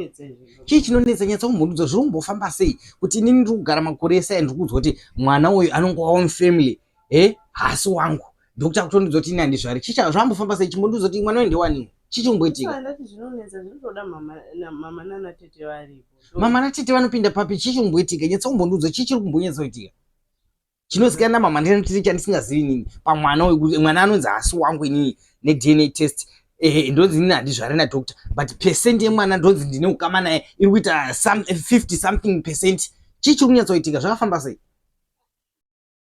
Zvinonetsa izvi. Chii chinonetsa? Nyatsa kumhurudza zviri kumbofamba sei kuti inini ndiri kugara makore ese aya ndiri kuudzwa kuti mwana uyu anongova wemufamily e haasi wangu. Doctor akutondiudza kuti ini handizvari. Chii zvambofamba sei? Chimbondiudza kuti mwana uyu ndewani? Chii chomboitika? Ndati zvinonetsa zvinotoda mama nana tete varipo. Mama natete vanopinda papi? Chii chomboitika? Nyatsa kumbondiudza chii chiri kumbonyatsoitika? Chinozikanwa namama ndinotiri chandisingazivi inini pamwana uyu, mwana anonzi haasi wangu inini neDNA test. Ehe, ndonzi inini handizvare nadoctor, but percent yemwana ndonzi ndine ukama naye iri kuita some 50 something percent. Chii chiri kunyatsoitika? Zvakafamba sei?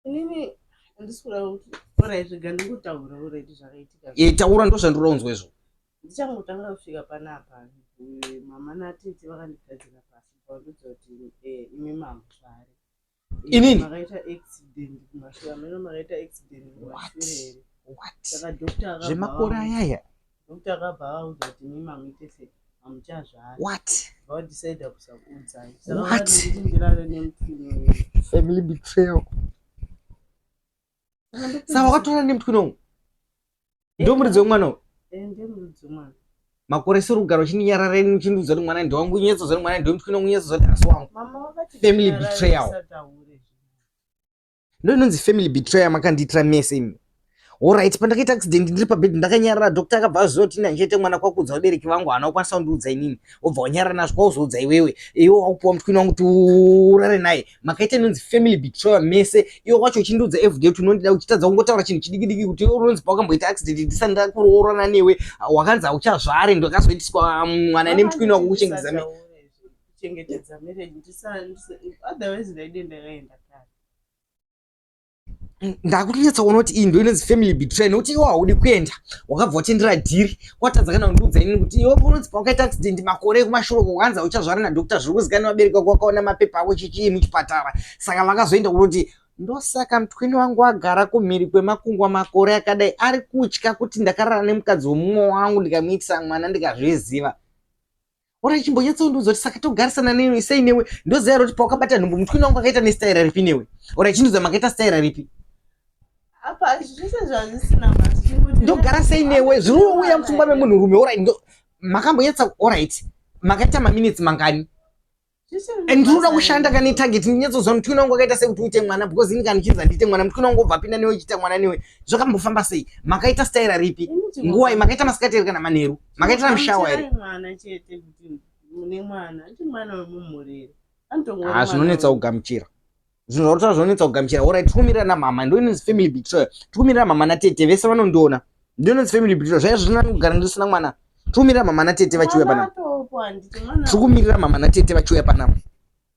Inini handisi kuda kuti orit, rega ndingotaura orit zvakaitika. E, taura, ndozvandinoda kunzwa izvo. Ndichangotanga kusvika panapa, mama natete vakandigadzira pasi pavandiudza kuti imi mamuzvare. Inini? Makaita accident kumashure, ameno makaita accident kumashure here? What? Saka doctor akabva Zvemakore ayaya? Doctor akabva avaudza kuti imi mamuite sei, hamuchazvari. What? Vadecide kusakuudzai. Saka What? vakati ndirare nemutwini wenyu. Family betrayal. Saka wakatorana nemutwini wangu? Ndomuridzi wemwana uyu? Ndiye muridzi wemwana. Makore ese uri kugara uchinyarara ini uchindiudza kuti mwana ndewangu, unyatsoziva kuti mwana ndewemutwini wangu, unyatsoziva kuti hasi wangu. Mama vakati Family ndinyarare, betrayal. ndisataure. Ndo inonzi family betrayal makandiitira mese imi. Alright, pandakaita accident ndiri pabed ndakanyarara, doctor akabva aziva kuti ini handichaite mwana, kwakuudza vabereki vangu, haana kukwanisa kundiudza inini. Wobva wanyarara nazvo kwauzoudza iwewe. Iwe wakupiwa mutwini wangu kuti urare naye. Makaita inonzi family betrayal mese. Iwe wacho uchindiudza everyday kuti unondida, uchitadza kungotaura chinhu chidiki diki kuti iwe unonzi pawakamboita accident ndisati ndakuroorana newe wakanzi hauchazvare, ndakazoitiswa mwana nemutwini wako kuchengetedza Ndisataure, kuchengetedza marriage, otherwise ndaide ndakaenda kare. Ndakunyatsa kuona kuti iyi ndo inonzi family betrayal, nekuti iwe haudi kuenda, wakabva watendera dhiri, watadza kana kundiudza inini kuti iwe unonzi pawakaita accident makore ekumashure uko wakanzi hauchazvara nadoctor, zviri kuzikanwa nevabereki vako, vakaona mapepa ako chichii muchipatara. Saka vakazoenda kunoti ndosaka mutwini wangu agara kumhiri kwemakungwa makore akadai, ari kutya kuti ndakarara nemukadzi wemumwe wangu ndikamuitisa mwana ndikazviziva. Ora chimbonyatsondiudza kuti saka togarisana newe sei newe? Ndoziva kuti pawakabata nhumbu mutwini wangu akaita nestaira ripi newe. Ora chindiudza makaita staira ripi? Apa zvese zvazvisina basa, chingoti Ndogara sei newe? Zviri kuuya mupfungwa memunhurume. Ora makambonyatsa, alright, makaita maminitsi mangani? Zvese And ndinoda basa kushanda kane target, ndinyatsoziva mutwini wangu akaita sei kuti uite mwana, because ini kana ndichinzi handiite mwana, mutwini wangu obva apinda newe uchiita mwana newe. Zvakambofamba sei? Makaita staira ripi? Ini Nguwai? Makaita masikati here kana manheru? Makaitira mushawa here? Gamuchirai mwana chete kuti mune mwana, anti mwana wemumhuri here? Anotongori Ha, mwana zvinonetsa kugamuchira. Zvinhu zvakutora zvinonetsa kugamuchira. Alright, tikumirira namama, ndo inonzi family betrayal. Tikumirira mama natete vese vanondiona. Ndo inonzi family betrayal. Zvaiva zvisina kugara ndisina mwana. Tikumirira mama natete vachiuya Mwana panapa. atopo, handiti mwana Tikumirira mama natete vachiuya panapa.